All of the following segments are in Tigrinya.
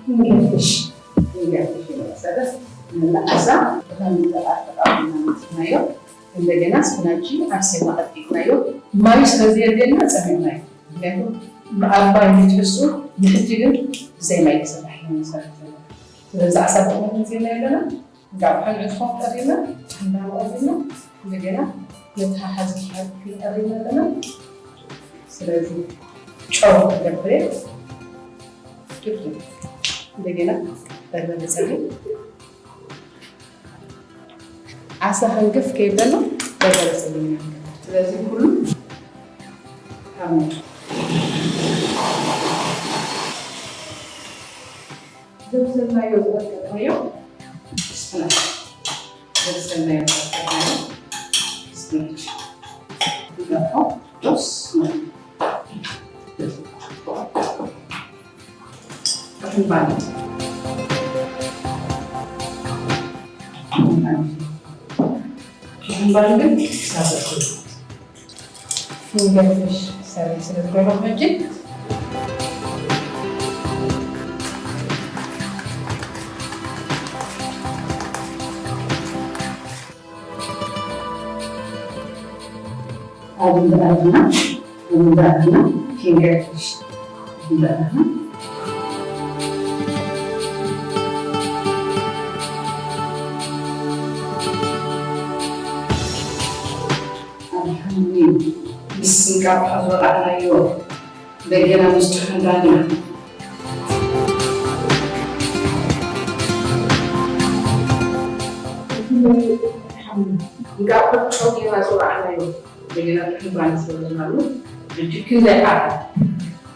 ንገፍሽ ንገፍሽ ይመሰረት ንላዕሳ ከም ንጠቃ ተቃብልና መፅናዮ። እንደገና ስናጂ ኣርሴማ ቀጥቂጥናዮ። ማይ ስለዘየድልየና ጸሚቕናዮ። ምክንያቱ ኣብ ማይ ንትሕሱ ንሕጂ ግን ብዘይ ማይ ክስራሕ እዩ ንሰርሕ ዘለና። ስለዚ ዓሳ ብኸምኡ ጌርና ኣለና። እንቃዕ ብሓንዑ ትኾፍ ቀሪብና እንዳመቐሪብና እንደገና ነተሓሓዝ ክንቀሪብና ኣለና። ስለዚ ጨው ክገብር እየ። እንደገና በርበረ ጸሊም ዓሳ ሃንገፍ ከይብለና በርበረ ጸሊም ኢና ንገብር። ስለዚ ኩሉ ካብ ዘብሰልናዮ ዝቐጥቀጥናዮ ስፕናች፣ ዘብሰልናዮ ዝቐጥቀጥናዮ ስፕናች ንገብሮ። ዶስ ማለት እዩ። ሕምባል። ሕምባል ግን ክሳብ እኩል ፊንገር ፊሽ ሰሪ ስለ ዝገብሮ ሕጂ ኣብ እንዳኣትና ኣብ እንዳኣትና ፊንገር ፊሽ እንዳኣትና ኣብ ሓምሊ ምስ እንቃቑሖ ዝወቃዕናዮ በገና ምስ ጥሑን ባኒ እንቃቑሖ ጨው ጌርና ዝወቃዕናዮ በገና ጥሑን ባኒ ስለ ዘለናሉ ሕጂ ክንደይ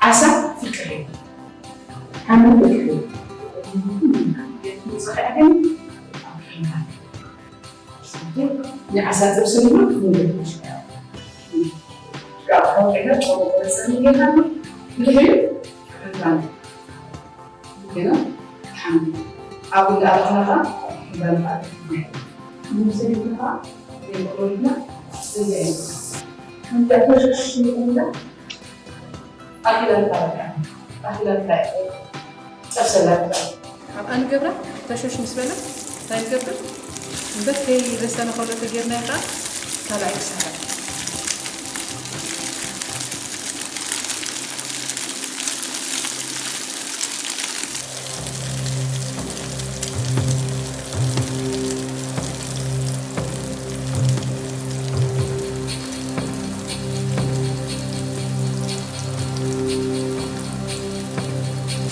ዓሳ ፍቅር እዩ። ሓምሊ ፍቅር እዩ። ንዓሳ ጥብሲ ንብሎ ክንብል ንችላለን። ካብ ከውዒና ጨው በርበረ ጸሚእና ንድሕሪኡ ክንባል ገና ሓምሊ ኣብ እንዳኣለኽና ከዓ ክንባል ማለት እዩ። ንብሰል ከዓ ዘይቆሎልና ዝገ ከምዚ ተሸሽኑ እንዳ ኣኺላልካ በቃ፣ ኣኺላልካ ጸብሰላ በቃ። ኣብኣ ንገብራ ተሸሽ ምስ በላ እንታይ ንገብር? እምበር ከይበሰለ ከሎ ተጌርናዮ ከዓ ካልኣይ ክስራሕ።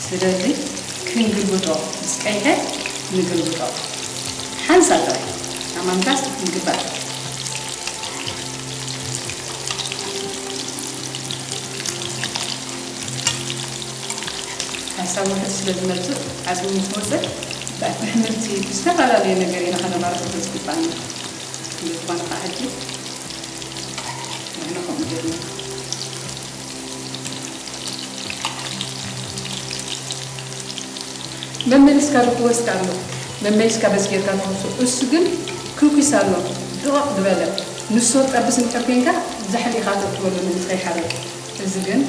ስለዚ ክንግልብጦ፣ ምስ ቀይሐ ንግልብጦ። ሓንሳብ ጥራይ ኣማንታስ ንግበር። ሓንሳብ ውሕድ ስለ ዝመጽእ፣ ዓጽሚ ምስ ወጸ፣ ብኣሕምልቲ ብዝተፈላለየ ነገር ኢና ከነባርኾ ዝግባእና። ስለ ዝኾነ ከዓ ሕጂ ንሕና ከምኡ ጌርና። መመሊስካ ድክወስካ ኣሎ። መመሊስካ በዚ ጌርካ ትኸሶ። እሱ ግን ክኩስ ኣሎ። ድቕቕ ዝበለ። ንሱ ጠብስ እንድሕር ኮንካ ዛሕሊ ኢኻ ተእትወሉ ንምንታይ ሓረቅ። እዚ ግን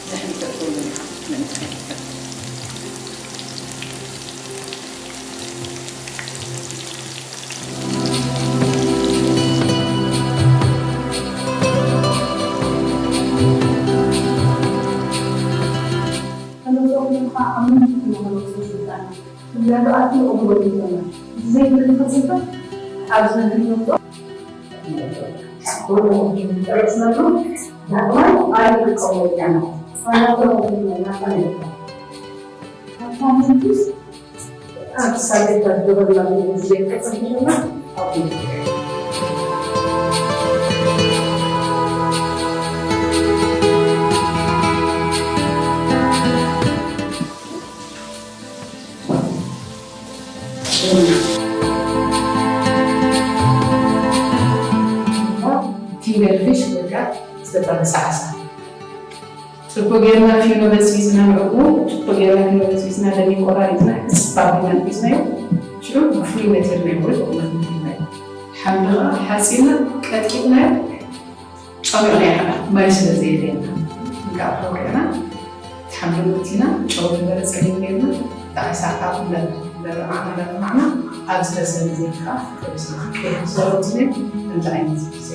ዛሕሊ ተእትወሉ ኢኻ ንምንታይ። ፊንገር ፊሽ ወይ ከዓ ዝተጠበሰ ዓሳ። ጽቡቅ ጌርና ፊኖ በጽቢጽና ንዕኡ፣ ጽቡቅ ጌርና ፊኖ በጽቢጽና ደኒ ቆራሪጽና ክጽብ ኣቢልና ንሒዝናዮ። ሽዑ ብፍሉይ መቴር ናይ ወርቅ ቁመት ንሂብናዮ። ሓምሊ ከዓ ሓጺና ቀጥቂጥናዮ። ጨሚቕናዮ ሓራ ማይ ስለ ዘየድልየና። እንቃዕ ከውዒና፣ ሓምሊ ምእቲና፣ ጨው በርበረ ጸሊም ጌርና፣ ተኣሳካ ለማዕና ለማዕና ኣብ ዝተሰነ ዜካ ቅዱስና ከይሕሰረትኒ እንታይ ዓይነት ጊዜ